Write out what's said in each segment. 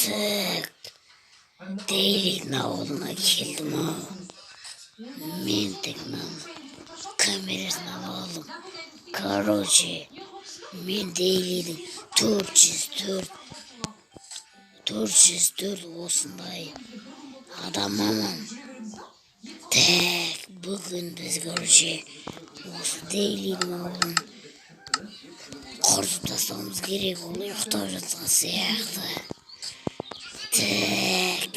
Так, Дейлидің ауылына келдім ау. Мен тек мынаның камерасын алып алдым. Короче, мен Дейлидің 404, 404 осындай адамымын. Так, бүгін біз, короче, осы Дейлидің ауылын құртып тастауымыз керек. Ол ұйықтап жатқан сияқты. Так,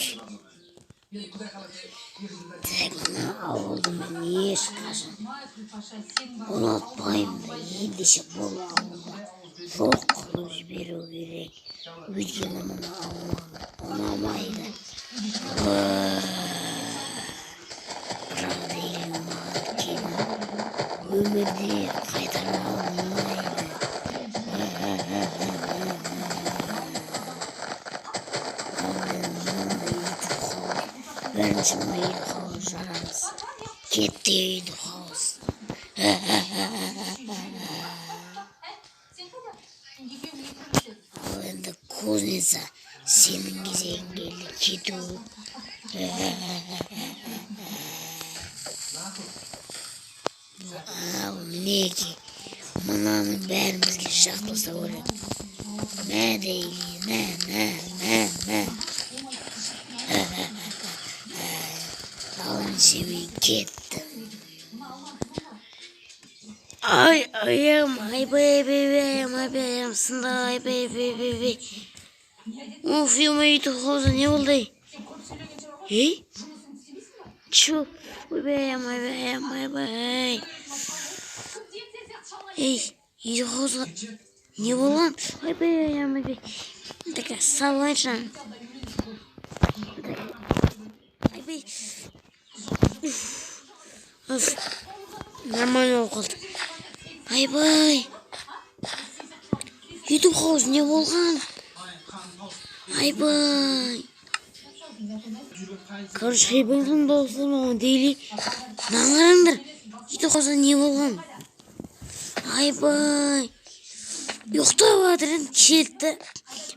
так, мына ауылды мен ешқашан ұнатпаймын да. Ендеше бұл ауылды жоқ қылып жіберу керек, өйткені мына ауыл ұнамайды. Бірақ деген маған кейін өмірде қайтара алмайды. Ал енді мынандай ютуб хаус, бірінші мына ютуб хаус жарамыз. Кетті ютуб хаус. Ал енді, кузница, сенің кезегің келді кету. Анау, мінекей, мынаның бәрін бізге жағып тастау керек. Мә, Дейли, мә, мә, мә, мә. Ал ендеше мен кеттім. Ай, аяғым, айбай, айбай, аяғым, айбай, аяғым сынды, айбай, айбай, айбай, айбай. Уф, ё-моё, ютуб хауза не болды, ей? Ей? Чё? Ойбай, аяғым, айбай, аяғым, айбай. Ей, ютуб хауза не болған? Ойбай, аяғым, айбай. Так, салайыншы. Айбай. Уф. Уф. Нормально болып қалды. Айбай. Ютуб хаус не болған? Айбай. Короче, хайбанның дауысы маған Дейли. Мынаны қараңдар. Ютуб хауза не болған? Айбай. Ұйықтап жатыр едім, келді.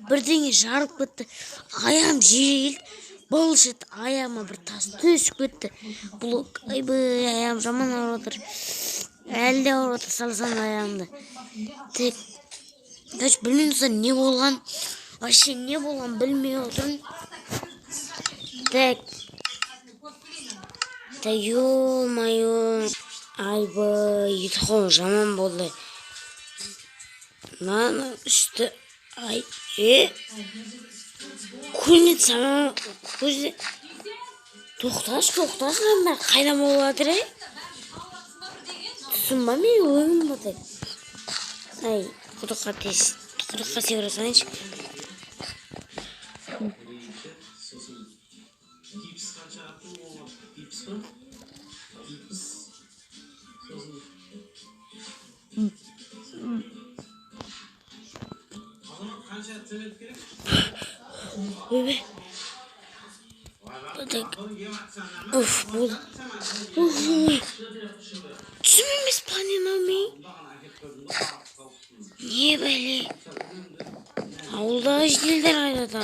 Бірдеңе жарып кетті. Аяғым жерге келді. Былш етті, аяғыма бір тас түсіп кетті. Блок. Айбай, аяғым жаман ауырып жатыр. Әлі де ауырып жатыр салсам аяғымды. Так. Короче, білмеймін, достар, не болған. Вообще не болған білмей отырмын. Так. Да ё-моё. Айбай, ютуб жаман болды. Мынаның үсті, ай, е? Кузнеца, кузне. Тоқташы, тоқташы, мынаның бәрі қайдан болып жатыр, ей? Түсін ба, мен өңім ба так? Ай, құдыққа тез, құдыққа секіре салайыншы. Сосын гипс қанша аттың ол, гипс па, гипс, сосын азамат, қанша цемент керек? Ойбай. Так. Уф, болды. Уф, ой. Түсім емес па, не мынау мен? Не бәле? Ауылдағы жителдер қайда та?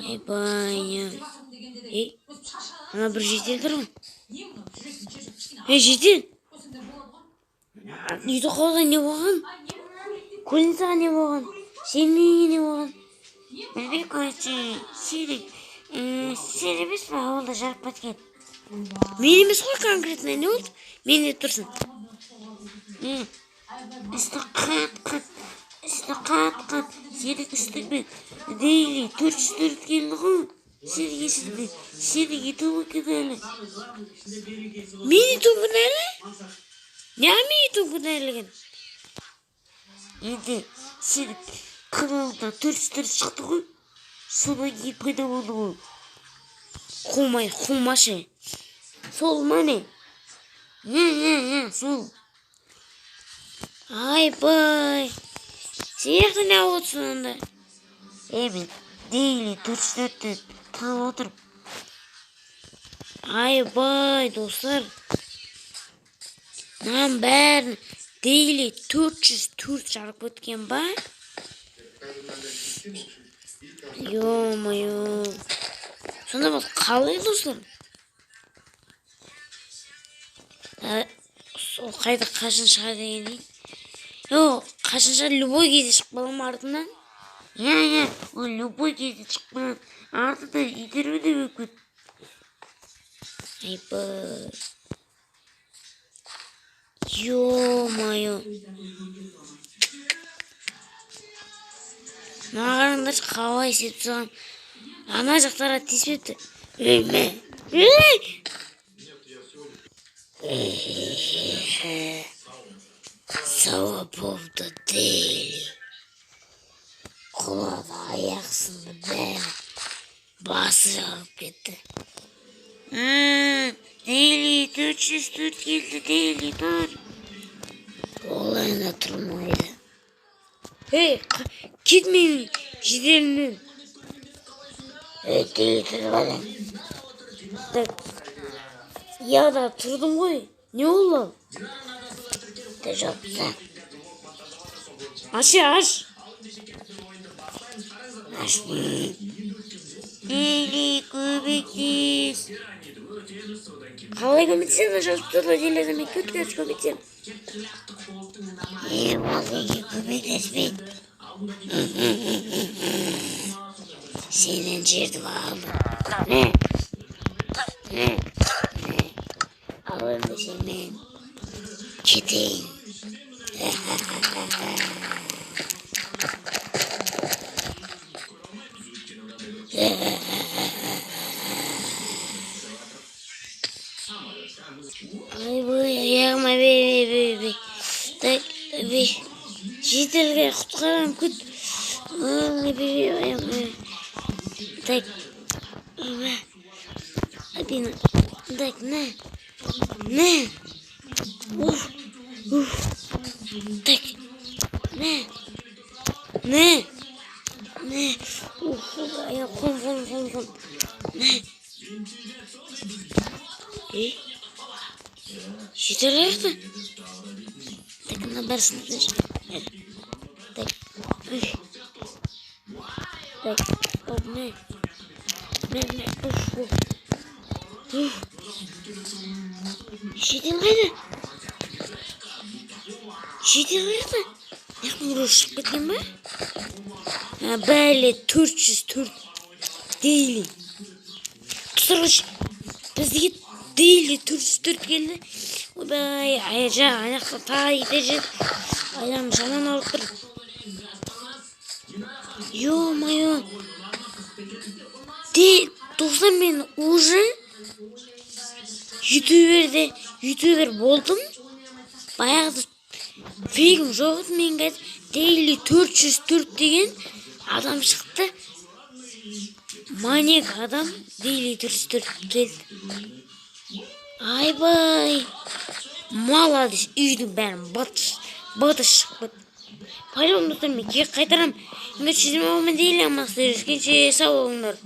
Айбай, не. Ей, ана бір житель тұр ғой. Ей, житель! Үйді қалға не болған? Кузницаға не болған? Сенің үйіңе не болған? Білмей, короче, сен, сен емес пе ауылда жарып кеткен? Мен емес қой конкретно, не болды? Мен деп тұрсың. Үсті қат қат, үсті қат қат, сенің үстіңмен Дейли 404 келді ғой. Сенің есіңде, сенің ютубың кінәлі. Мен ютуб кінәлі? Неге мен ютуб кінәліген? Енді сенің каналыңда 404 шықты ғой. Содан кейін пайда болды ғой. Қумай, қумашы. Сол ма, не? Не, не, не, сол. Айбай. Сен жақта не алып отырсың онда? Ей, мен Дейли 404-ті танып отырмын. Айбай, достар. Мынаның бәрін Дейли 404 жарып кеткен ба? Ё-моё. Сонда бұл қалай, достар? Сол қайда, қашан шығады дегенде? Йо, қашан шығады, любой кезде шығып қала ма артынан? Иә, ол любой кезде шығып қалады, артынан итеруі де мүмкін. Айбай. Ё-моё. Мына қараңдаршы, қалай істеп тастаған. Ана жақтарға тиіспепті. Ей, мә. Ей! Сауап болды Дейли. Құлады, аяқ сынды, бәрі. Басы жарылып кетті. Дейли 404 келді, Дейли тұр. Ол енді тұрмайды. Ей, кет менің жеделімнен. Ей, Дейли, тұрып. Так. Я да тұрдым ғой. Не болды? Жапса. Аш, аш. Ашмын. Дейли, көмектес. Қалай көмектесемін? Жазып тұрды, Дейли, мен көт көмектесемін. Е, ол неге көмектеспейді? Сенен жерді алды. Мә. Мә. Ал енді сен мен кетейін. Айбай, аяғым, айбай, айбай, айбай. Так, айбай. Жеделге құтқарамын, күт. Айбай, айбай. Так. Айбай. Айбай. Так, на. На. Уф. Уф. Так. На. На. На. Уф, аяқ, қолым, қолым, қолым, қолым. На. Ей. Жедел аяқта. Так, мына бәрі сынып. Так. Так, оп, мә. Мә, мә, уф, уф. Уф. Жедел қайда? Жедел қайда? Яқын біреу шығып кеткен ба? Бәле, 404 Дейли. Достар, бізге Дейли 404 келді. Ойбай, аяжа, аяқта тағы итеріп. Аяғым жаман ауырып тұр. Ё-моё. Достар, мен уже ютубер болдым. Баяғыда фейгім жоқ еді, мен қазір Дейли 404 деген адам шықты. Маньяк адам Дейли 404 келді. Айбай. Молодец, үйдің бәрін быты шығып кетті. Пойдем, достар, мен кері қайтарамын. Егер сіздермен Дейли, аман, көріскенше сау болыңдар.